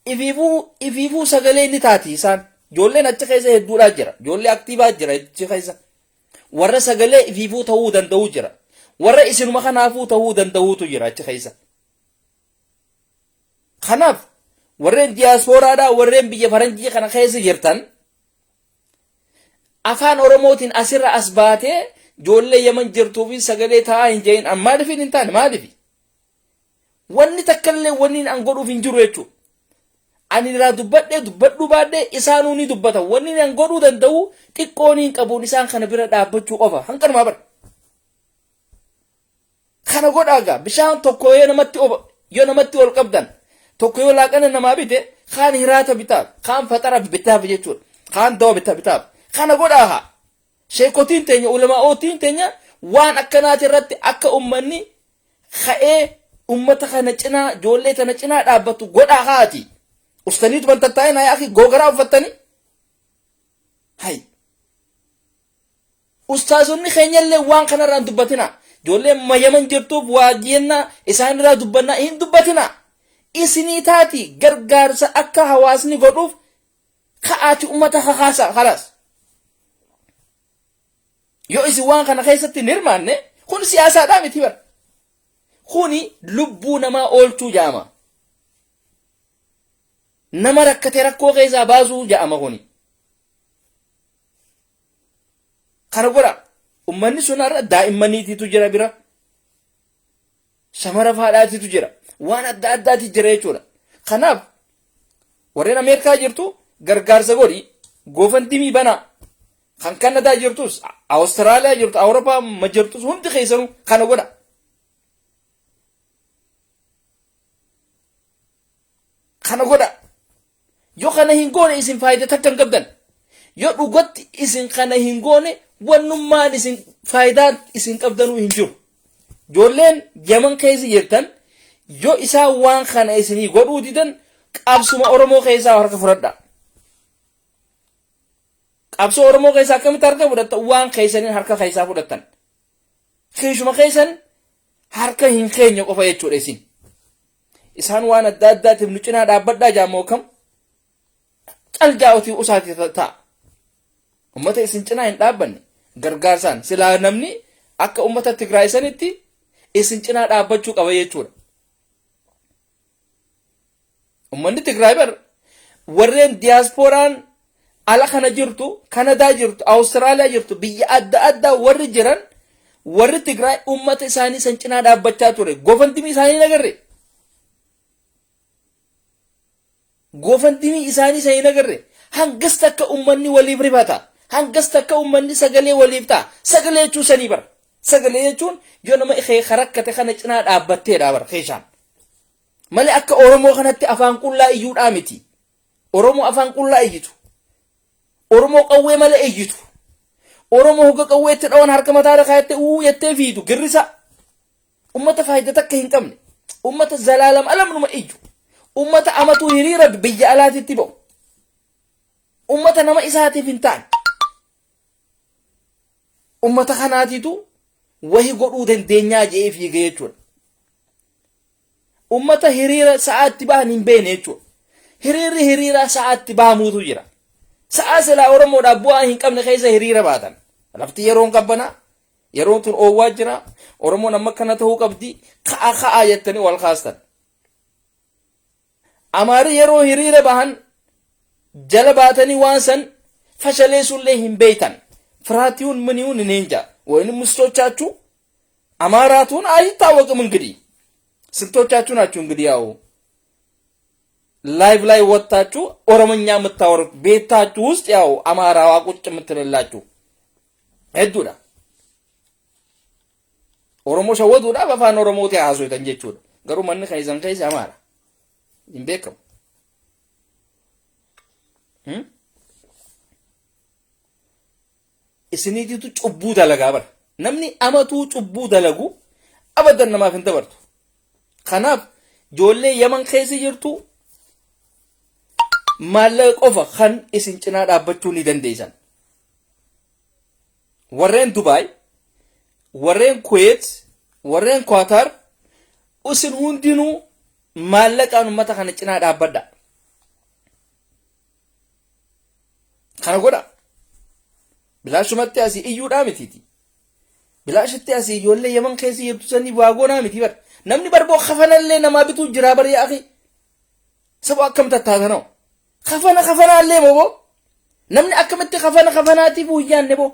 Ifiifuu sagalee ni taati isaan. Ijoolleen achi keessa hedduudhaa jira. Ijoollee aktiivaa jira achi keessa. Warra sagalee ifiifuu ta'uu danda'u jira. Warra isinuma kanaafuu ta'uu danda'uutu jira achi keessa. Kanaaf warreen diyaaspooraadhaa, warreen biyya faranjii kana keessa jirtan, afaan Oromootiin asirra as baatee ijoollee Yaman jirtuu fi sagalee taa'aa hin jedhin. An maaliif hin taane? Maaliif wanni takkallee wanni an godhuuf hin jiru jechuudha. Ani irraa dubbadhee dubbadhuu baadhee isaanuu ni dubbata. Wanni an godhuu danda'u xiqqoon hin qabuun isaan kana bira dhaabbachuu qofa. Hanqanumaa bara. Kana godhaa gaa. Bishaan tokko yoo namatti ol qabdan, tokko yoo laaqana namaa bite, kaan hiraata bitaaf, kaan faxara bitaaf jechuudha, kaan dawa bitaaf. Kana godhaa haa. Sheekotiin teenya, ulamaa'ootiin teenya, waan akkanaati irratti akka ummanni ka'ee ummata kana cinaa, ijoollee tana cinaa dhaabbatu godhaa haati. Ustaniitu ban tattaa'in haa akhi, googaraa uffattanii hay. Ustaazonni keenyallee waan kanarraa hin dubbatina. Ijoolleen Yaman jirtuuf waa jennaa isaan irraa dubbannaa hin dubbatina. Isinii taati gargaarsa akka hawaasni godhuuf ka'aati ummata kakaasa kalaas. Yoo isin waan kana keessatti hin hirmaanne, kun siyaasaadhaa miti bara. Kuni lubbuu namaa oolchuu jedhama. Nama rakkate rakkoo keessaa baasuu jedhama kuni. Kana godha. Ummanni sun har'a daa'immaniitiitu jira bira. Shamara faadhaatiitu jira. Waan adda addaati jira jechuudha. Kanaaf warreen Ameerikaa jirtu gargaarsa godhi, GoFundMe banaa. Kan Kanadaa jirtus, Awustiraaliyaa jirtu, Awurooppaa ma jirtus, hundi keessanuu kana godha. Kana godha. Yoo kana hin goone isin faayidaa takka hin qabdan. Yoo dhugatti isin kana hin goone, wannummaan isin faayidaa isin qabdanuu hin jiru. Ijoolleen Yaman keessa jirtan, yoo isaan waan kana isinii godhuu didan, qabsuma Oromoo keessaa harka fudhadha. Qabsoo Oromoo keessaa akkamitti harka fudhatta? Waan keessaniin harka keessaa fudhattan. Keeshuma keessan harka hin keenya qofa jechuudha isin. Isaan waan adda addaatiif nu cinaa dhaabbadhaa jaamoo kam caljaa'utii usaati ta'a. Ummata isin cinaa hin dhaabbanne gargaarsaan silaa namni akka ummata Tigraay sanitti isin cinaa dhaabbachuu qaba jechuudha. Ummanni Tigraay bar warreen diyaaspooraan ala kana jirtu, Kanadaa jirtu, Awustiraaliyaa jirtu, biyya adda addaa warri jiran, warri Tigraay ummata isaanii san cinaa dhaabbachaa ture. GoFundMe isaanii hin agarre. GoFundMe isaanii san hin agarre. Hangas takka ummanni waliif rifata. Hangas takka ummanni sagalee waliif ta'a. Sagalee jechuun sanii bara. Sagalee jechuun yoo nama ishee rakkate kana cinaa dhaabbatteedha bara keeshaan. Malee akka Oromoo kanatti afaan qullaa iyyuudhaa miti. Oromoo afaan qullaa iyyitu. Oromoo qawwee malee iyyitu. Oromoo hogga qawweetti dhawan harka mataa irra kaayattee uu jettee fiidu girrisa. Ummata faayidaa takka hin qabne. Ummata zalaalam alamnuma iyyu. Ummata amatuu hiriira biyya alaatitti ba'u. Ummata nama isaatiif hin taane. Ummata kanaatiitu wahi godhuu dandeenyaa je'ee fiige jechuudha. Ummata hiriira sa'aatti bahan hin beekne jechuudha. Hiriirri hiriira sa'aatti bahamuutu jira. Sa'aa silaa Oromoodhaaf bu'aa hin qabne keessa hiriira baatan. Lafti yeroon qabbanaa, yeroon tun oowwaa jira, Oromoon amma akkana ta'uu qabdi, ka'a ka'a jettanii wal kaastan. Amaari yeroo hiriira bahan jala baatanii waan san fashaleessuullee hin beektan. ፍርሃት ምን ይሁን እኔ እንጃ። ወይንም ምስቶቻችሁ አማራቱን አይታወቅም። እንግዲህ ስንቶቻችሁ ናችሁ እንግዲህ ያው live ላይ ወጥታችሁ ኦሮሞኛ የምታወሩት፣ ቤታችሁ ውስጥ ያው አማራዋ ቁጭ የምትልላችሁ hedduudha. Oromoo shawwaduudhaaf afaan Oromooti haasoftan jechuudha. Garuu manni keessan keessa Amaara. Hin beekamu. Isiniititu cubbuu dalagaa bara. Namni amatuu cubbuu dalagu abadan namaaf hin dabartu. Kanaaf Ijoollee Yaman keessa jirtu maallaqa qofa kan isin cinaa dhaabbachuu ni dandeessan. Warreen Dubaay, warreen Kuweet, warreen Qatar isin hundinuu maallaqaan uummata kana cinaa dhaabbadha. Kana godha. Bilaashumatti asii iyyuudhaa mitiiti. Bilaashitti asii ijoollee Yaman keessa jirtu sanii waa goonaa miti bar. Namni barboo kafanallee namaa bituu jiraa bar yaa akhi. Sabo akkam tattaatanoo. Kafana kafanaallee moo boo. Namni akkamitti kafana kafanaatiif huyyaanne boo.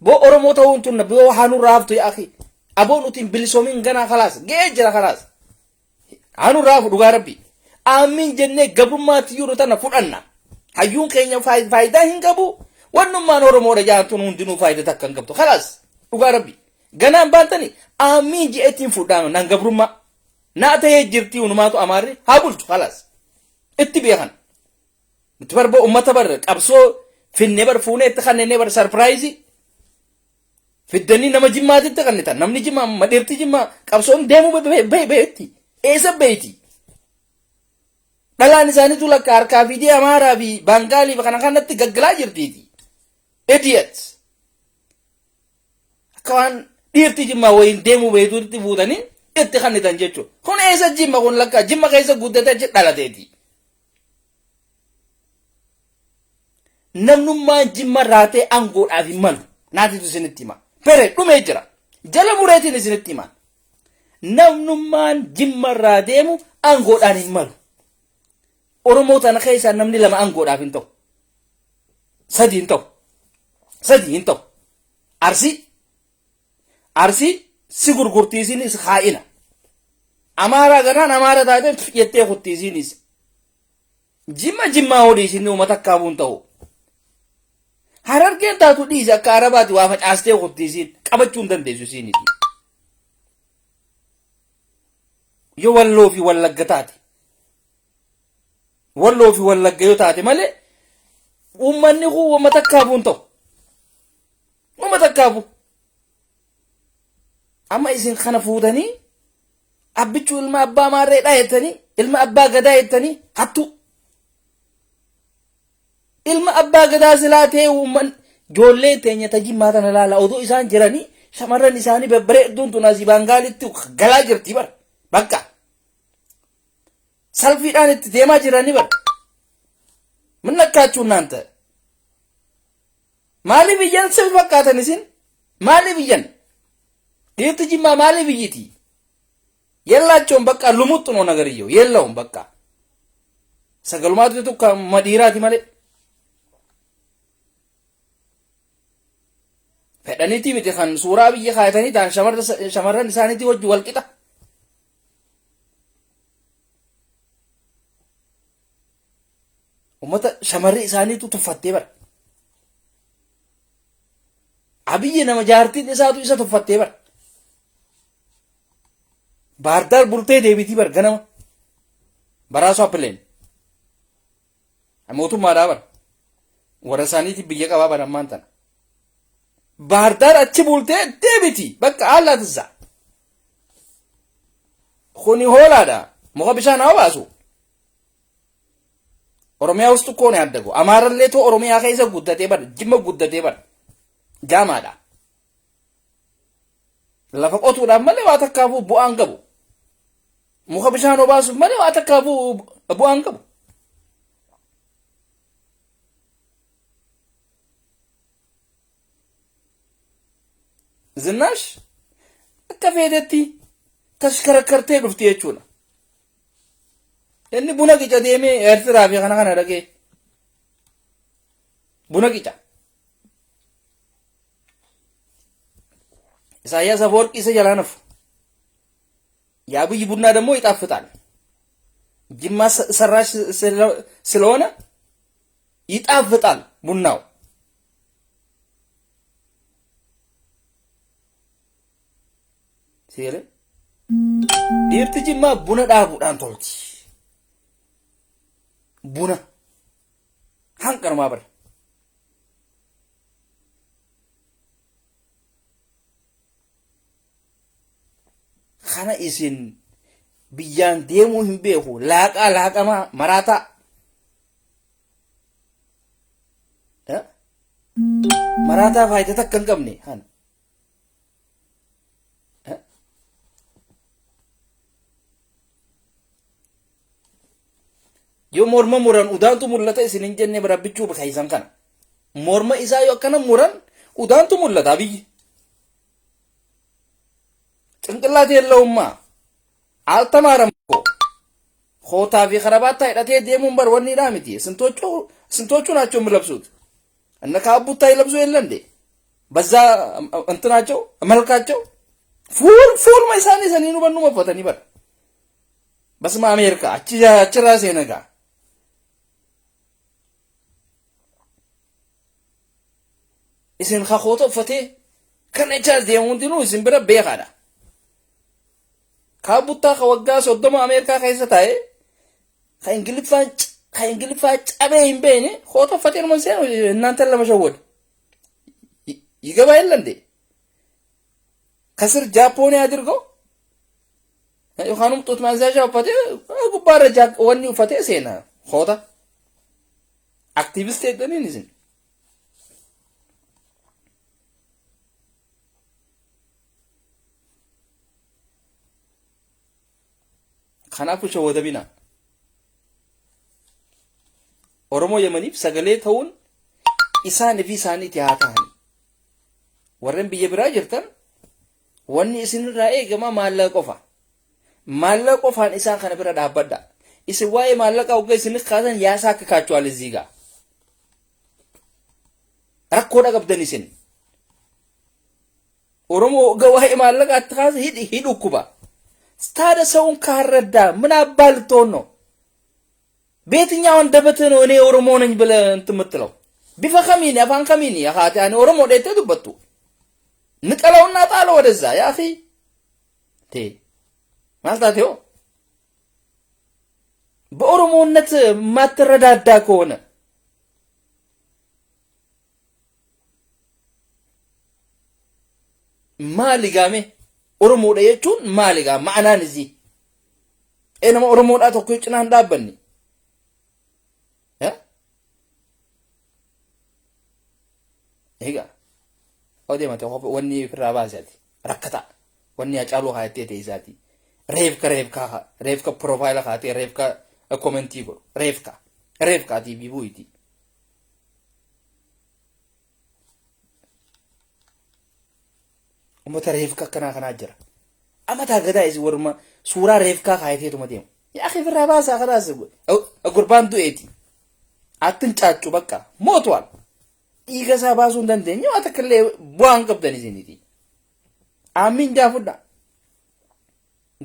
Boo Oromoo ta'uun tun boo haa nurraa haftu yaa akhi. Aboo nuti hin bilisoomin ganaa kalaas. Ga'ee jira kalaas. Haa nurraa hafu dhugaa rabbi. Aamiin jennee gabrummaatti jiru tana fudhanna. Hayyuun keenya faayidaa hin qabu. Wannummaan Oromoodha jaan tun hundinuu faayidaa takka hin qabdu. Kalaas dhugaa rabbi. Ganaan baantani aamiin je'eetiin fudhaan nan gabrummaa. Naa ta'ee jirtii hunumaatu amaarri haa bulchu kalaas. Itti beekan. Nuti bar ummata bar qabsoo finne bar fuunee itti kanneenee bar sarpiraayizii. Fiddanii nama jimmaatitti kannitan. Namni jimmaa madheerti jimmaa qabsoon deemuu beetti. Eessa beeyti? Dhalaan isaaniitu lakka harkaa fiidee Amaaraa fi Baangaalii fi kana kanatti gaggalaa jirtiiti. Idiot. Akka waan dhiirti jimmaa wayiin deemuu beektuutti fuutanii itti kannitan jechuudha. Kun eessa jimma kun lakka jimma keessa guddatee achi dhalateeti. Namnummaan jimma raatee aangoodhaaf hin malu. Naatitu isinitti hima. Pere dhumee jira. Jala mureetiin isinitti hima. Namnummaan jimma irraa deemu aangoodhaan hin malu. Oromoo tana keessaa namni lama aangoodhaaf hin ta'u. Sadi hin ta'u. Sadi hin ta'u. Arsii. Arsii si gurgurtii isinis haa'ina. Amaaraa ganaan amaara taatee jettee kutti isinis. Jimma jimmaa hodhi isin uummata akka hafuun ta'u. Harargeen taatu dhiisi akka arabaati waa facaastee kutti isiin qabachuu hin dandeessu isiiniti. Yoo walloo fi wallagga taate. Walloo fi wallagga yoo taate malee uummanni kun uummata akka hafuun ta'u. Uummata akka hafu. Amma isin kana fuutanii abbichuu ilma abbaa maarreedhaa jettanii ilma abbaa gadaa jettanii hattuu. Ilma abbaa gadaa silaa ta'e uumman ijoollee teenya ta jimmaa tana laala odoo isaan jiranii shamarran isaanii babbareedduun tun asii baangaalitti galaa jirti bara bakka salfiidhaan itti deemaa jiranii bara. Min akkaachuun naan ta'e. Maaliif iyyan sin fakkaatan isin? Maaliif iyyan? Dhiirti jimmaa maaliif iyyiti? Yellaachon bakka lumuxxu noo nagariyyo yellaውን bakka. Sagalumaatu tukka ma dhiiraati malee. Fedhaniitii miti kan suuraa biyya kaayatanii ta'an shamarran isaaniitii wajji wal qixa. Ummata shamarri isaaniitu tuffattee bara. Abiyyi nama jaartiin isaatu isa tuffattee bara. Baardaar bultee deebitii bar ganama. Baraasoo appileen. Mootummaadhaa bara. Warra isaaniitiin biyya qabaa bara ammaan tana. Baardaar achi bultee deebiti bakka haalaatissa. Kuni hoolaadha. Muka bishaan haa baasu. Oromiyaa ውስጥ እኮ ነው ያደገው። አማራሌቶ ኦሮሚያ keessa guddatee bar jimma guddatee bar jaamaadha. Lafa qotuudhaaf malee waa takkaafuu bu'aan qabu. Muka bishaan obaasuuf malee waa takkaafuu bu'aan qabu. Zinnaash akka feetetti tashkarakkartee dhufti jechuudha. Inni buna qica deemee Eertiraa fi kana kana dhaqee buna qica. Isaayyaas Afawarqii isa jalaa nafu. የአብይ ቡና ደግሞ ይጣፍጣል። ጅማ ሰራሽ ስለሆነ ይጣፍጣል ቡናው። Seere dhiirti jimmaa buna dhaabuudhaan tolti. Buna hanqanumaa bara. Kana isin Biyyaan deemuu hin beeku. Laaqaa laaqamaa maraataa. Maraataa faayidaa takka hin qabne. Kana. Yoo morma muran udaantu mul'ata isin hin jenne rabbichuu keessan kana. Morma isaa yoo akkana muran udaantu mul'ata biyyi. ጭንቅላት የለውማ አልተማረም እኮ ኮታ fi ከረባታ hidhatee deemuun bar wanni dhaa miti ስንቶቹ ስንቶቹ ናቸው የሚለብሱት እነ ካቡታ ይለብሱ የለ እንዴ በዛ እንትናቸው መልካቸው ፉል ፉል isaanii saniinuu bannuma uffatanii bara basma Ameerikaa achi achirraa seena gaa isin kakoota uffatee kan achaas deemu hundinuu isin bira beekaadha. Kaabuttaa ka waggaa 30 Ameerikaa keessa taa'e ka Ingiliffaan ka Ingiliffaa cabee hin beekne koota uffatee numa seenu እናንተን ለመሸወድ ይገባ የለ እንዴ? ከስር ጃፖኒ አድርገው yookaan ጡት ማንሳሻ uffatee gubbaarra wanni uffatee seena koota aktiivist jedhaniin isin. Kanaafuu shawwadamina. Oromoo Yemeniif sagalee ta'uun isaanii fi isaaniitti haa ta'ani. Warreen biyya biraa jirtan wanni isinirraa eegama maallaqa qofa. Maallaqa qofaan isaan kana bira dhaabbadha. Isin waa'ee maallaqa hogga isin kaasan yaasaa akka kaachuwaal እዚህ ጋር rakkoodha qabdan isin. Oromoo hogga waa'ee maallaqaatti kaasa hidhi hidhukkuba. ታዲያ ሰውን ካልረዳ ምን አባ ልትሆን ነው? በየትኛው አንደበትህ ነው እኔ ኦሮሞ ነኝ ብለህ እንትን የምትለው? Bifa kamiini afaan kamiini haati ani Oromoo dheettee dubbattu? ንቀለውና ጣለው ወደዛ ያ አኺ ቴ ማለት በኦሮሞነት የማትረዳዳ ከሆነ maali gaame Oromoodha jechuun maali gaa ma'anaan isii ee nama Oromoodhaa tokko cinaa hin dhaabbanne egaa odeemate wanni ofirraa baasati rakkata wanni Hacaaluu kaayattee ta'e isaati reefka reefka reefka profile kaatee reefka komentii godhu reefka reefka ati bibuuti. Ummata reefka akkanaa kanaa jira. Amataa gadaa isi warma suuraa reefkaa kaayateetuma deemu. Yaa akhi ofirraa baasaa kanaas gurbaan du'eeti. Attin caaccu bakka mootuwaan. Dhiiga isaa baasuu hin dandeenye waa takka illee bu'aan qabdan isiniiti. Aammin jaa fudha.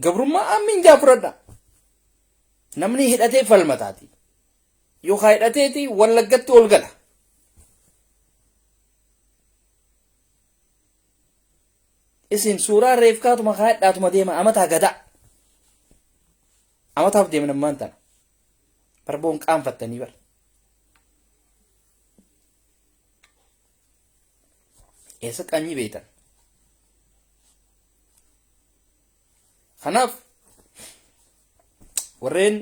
Gabrummaa aammin jaa fudhadha. Namni hidhatee falmataati. Yookaan hidhateeti wallaggatti ol gala. Isin suuraa reefkaatuma kaayadhaatuma deema amataa gadaa. Amataaf deemna ammaan tana. Barboon qaanfattanii bar. Eessa qaanyii beektan? Kanaaf warreen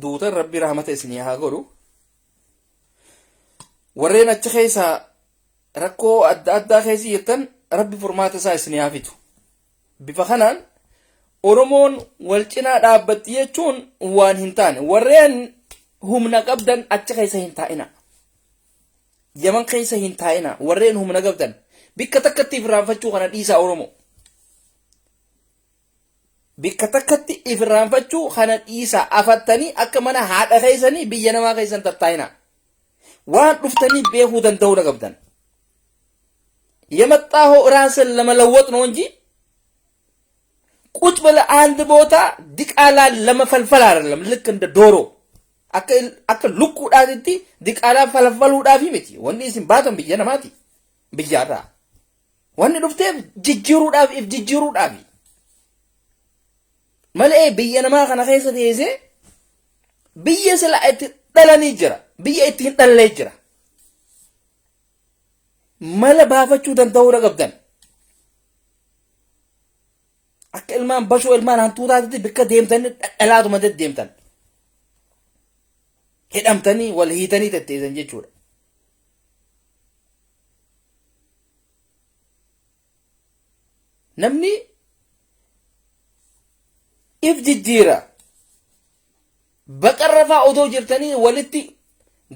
duutan rabbi rahmata isinii haa godhu. Warreen achi keessaa rakkoo adda addaa keessa jirtan rabbi furmaata isaa isinii haa fidu. Bifa kanaan Oromoon wal cinaa dhaabbatti jechuun waan hin taane warreen humna qabdan achi keessa hin taa'ina. Yaman keessa hin taa'ina warreen humna qabdan bikka takkatti ifraanfachuu kana dhiisaa Oromoo. Bikka takkatti ifraanfachuu kana dhiisaa afattanii akka mana haadha keessanii biyya namaa keessan tattaa'ina. Waan dhuftanii beekuu danda'uu qabdan. የመጣኸው ራስን ለመለወጥ ነው እንጂ ቁጭ ብለህ አንድ ቦታ ዲቃላን ለመፈልፈል አይደለም። ልክ እንደ ዶሮ akka lukkuudhaatitti diqaalaa falfaluudhaafi miti. Wanni isin baatan biyya namaati. Biyyaarraa. Wanni dhufteef jijjiiruudhaaf if jijjiiruudhaafi. Malee biyya namaa kana keessa teessee biyya sila itti dhalanii jira. Biyya itti hin dhallee jira. Mala baafachuu danda'uudha qabdan. Akka Ilmaan bashoo ilmaan hantuutaatitti bikka deemtanii dhalaatuma deddeemtan. Hidhamtanii wal hiitanii tetteessan jechuudha. Namni if jijjiira. Baqarra fa'aa odoo jirtanii walitti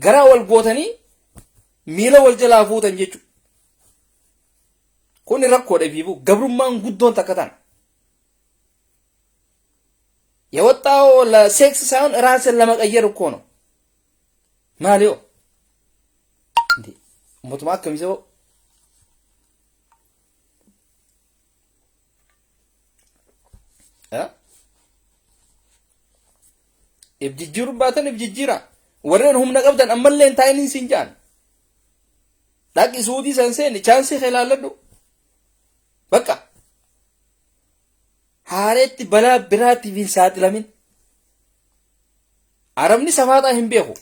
garaa wal gootanii miila wal jalaa fuutan jechuudha. Kun rakkoodha ifiifuu gabrummaan guddoon takka tana. የወጣው ለሴክስ ሳይሆን ራስን ለመቀየር እኮ ነው። ማሊዮ እንዴ ሞቱማ ከሚሰው if jijjiiruu baatan if jijjiira. Warreen humna qabdan ammallee hin taa'iniin siin jaan. Dhaqi suudii san seeni chaansii kee ilaalladhu. Bakka haareetti balaa biraatiif hin saaxilamin. Arabni safaaxaa hin beeku.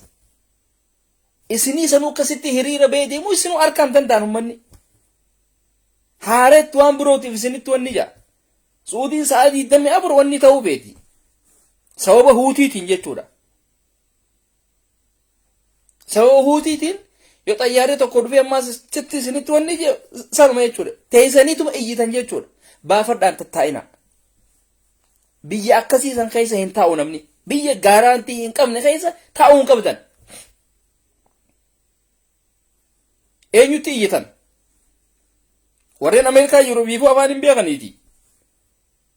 Isinii sanuu akkasitti hiriira ba'ee deemuu isinuu harkaan danda'an uummanni. Haareetti waan birootiif isinitti wanni jaa. Suudiin sa'a 24 wanni ta'uu beeti. Sababa huutiitiin jechuudha. Sababa huutiitiin yoo xayyaarri tokko dhufee ammaas sitti isinitti wanni sanuma jechuudha. Teessaniituma iyyitan jechuudha. Baafadhaan tattaa'ina. Biyya akkasii san keessa hin taa'u namni. Biyya gaaraantii hin qabne keessa taa'uu hin qabdan. Eenyutti iyyitan? Warreen Ameerikaa jiru biifuu afaan hin beekaniiti.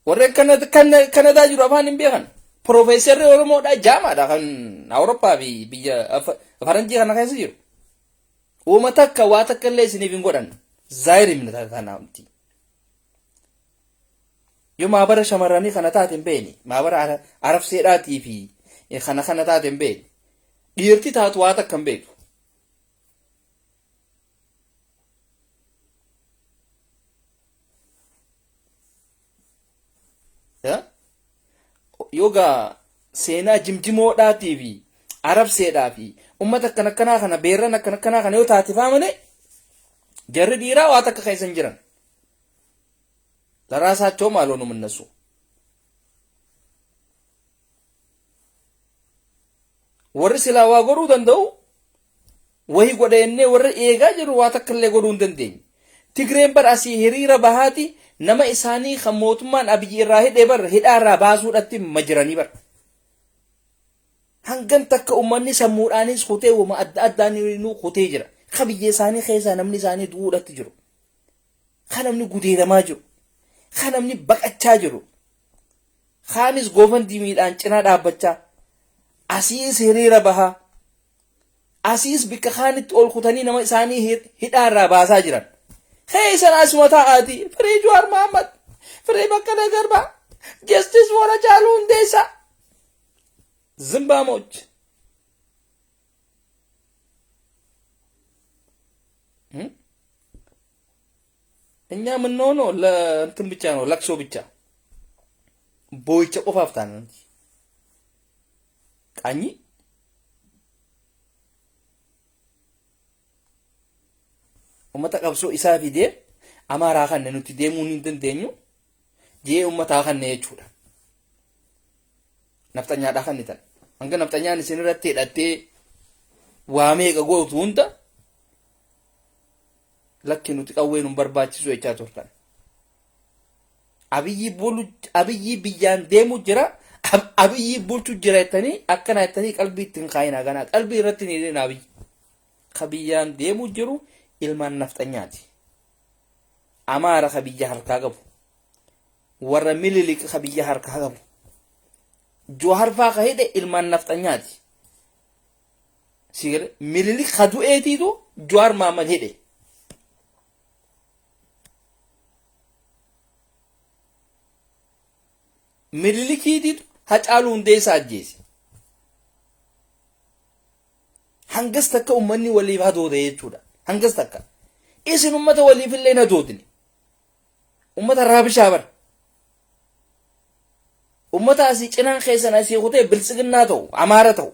Warreen Kanadaa jiru afaan hin beekan. Piroofeesarri Oromoodhaa jaamaadha kan Awurooppaa fi biyya Faranjii kana keessa jiru. Uuma takka waa takka illee isiniif hin godhan. Zaayiri minna tanaamti. Yoo maabara shamarranii kana taate hin beekni. Maabara arabseedhaatii fi kana kana taate hin beekni. Dhiirti taatu waa takka hin beektu. Yogaa seenaa jimjimoodhaatii fi arabseedhaa fi ummata akkana akkanaa kana beerran akkana akkanaa kana yoo taate faa malee jarri dhiiraa waa takka keessa hin jiran. ለራሳቸውም አልሆኑም እነሱ። Warri silaa waa godhuu danda'u wahii godha jennee warri eegaa jiru waa takka illee godhuu hin dandeenye. Tigreen bar asii hiriira bahaati nama isaanii kan mootummaan Abiyyi irraa hidhee bar hidhaa irraa baasuudhatti majiranii bar. Hangan takka uummanni sammuudhaanis kutee wama adda addaan kutee jira. Ka biyya isaanii keessaa namni isaanii du'uudhatti jiru. Ka namni gudeedamaa jiru. Ka namni baqachaa jiru. Kaanis goofan diimiidhaan cinaa dhaabbachaa. Asiis hiriira bahaa. Asiis bikka kaanitti ol kutanii nama isaanii hidhaa irraa baasaa jiran. Keessan asuma taa'aati. Free Jawaar Mohammad. Free Baqqalaa Garbaa. Justice for Hacaaluu Hundeessaa. ዝምባሞች እኛ የምንሆነው ለእንትን ብቻ ነው፣ ለቅሶ ብቻ boo'icha qofaaf taana qaanyi ummata qabsoo isaa fidee amaaraa kanne nuti deemuu hin dandeenyu jee ummataa kanne jechuudha. Nafxanyaadhaa kannitan. Hanga nafxanyaan isin irratti hidhattee waa meeqa gootu hunda lakki nuti qawwee nu barbaachisu jechaa turtan. Abiyyi bulu abiyyi biyyaan deemu jira abiyyi bulchu jira jettanii akkana jettanii qalbii ittiin kaayinaa ganaa qalbii irratti hin hidhin abiyyi. Ka biyyaan deemu jiru ilmaan nafxanyaati. Amaara ka biyya harkaa qabu. Warra mililik ka biyya harkaa qabu. Jawaar faa ka hidhe ilmaan nafxanyaati. Sigale mililik ka du'eetiitu Jawaar Maamad hidhe. Mililikiitiitu Hacaaluu Hundeessaa ajjeese. Hangas takka uummanni waliif hadoode jechuudha. Hangas takka. Isin uummata waliif illee hin hadoodne. Uummata raabishaa bara. Uummata asii cinaan keessan asii kutee biltsiginnaa ta'u amaara ta'u.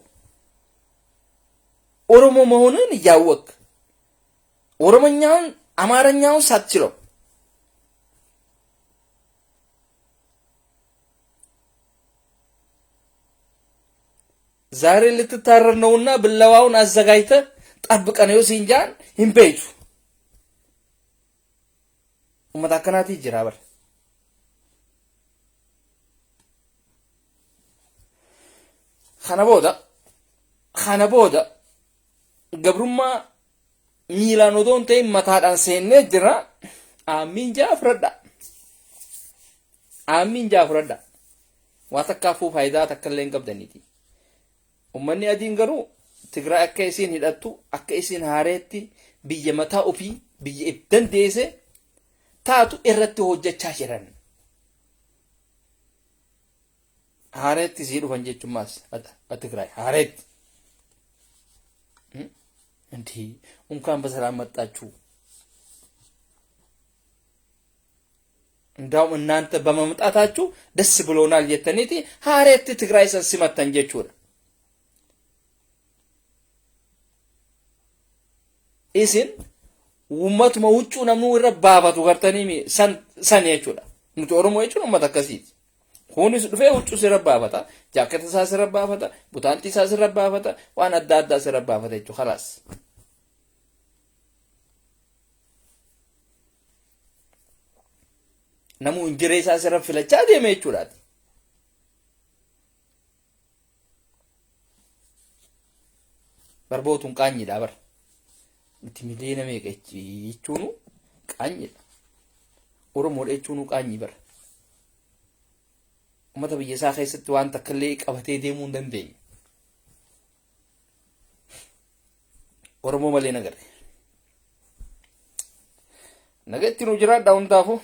ኦሮሞ መሆንን እያወቅ ኦሮሞኛውን አማርኛውን ሳትችለው ዛሬ ልትታረድ ነውና ብለዋውን አዘጋጅተህ ጠብቀን yoo siin jaan hin beeytu. Ummata akkanaatii jira bara. Kana booda kana booda gabrummaa miilaan odoo hin ta'in mataadhaan seennee jira. Aammiin jaa fudhadha. Aammiin jaa fudhadha. Waa takkaafuu faayidaa takka illee hin qabdaniiti. Ummanni adiin garuu Tigraay akka isiin hidhattu akka isiin haareetti biyya mataa ofii biyya if dandeesse taatu irratti hojjechaa jiran. Haareetti sii dhufan jechuun Tigraay haareetti. እንዲህ እንኳን በሰላም መጣችሁ። እንዳውም እናንተ በመምጣታችሁ ደስ ብሎናል jettaniiti haareetti Tigraay san simattan jechuudha. Isin uummatuma huccuu namni irra baafatu gartanii san san jechuudha. Nuti Oromoo jechuun uummata akkasiiti. Kunis dhufee huccuu sirra baafata, jaakketa isaa sirra baafata, butaantii isaa sirra baafata, waan adda addaa sirra baafata jechuudha. Khalaas. Namuu injiree isaa sirra filachaa deema jechuudhaati. Barbootuun qaanyiidha bara. Nuti miliyoona meeqa jechuunu qaanyiidha. Oromoodha jechuunu qaanyii bara. Uummata biyya isaa keessatti waan takka illee qabatee deemuu hin dandeenye. Oromoo malee nagarre. Naga itti nu jiraadhaa hundaafuu.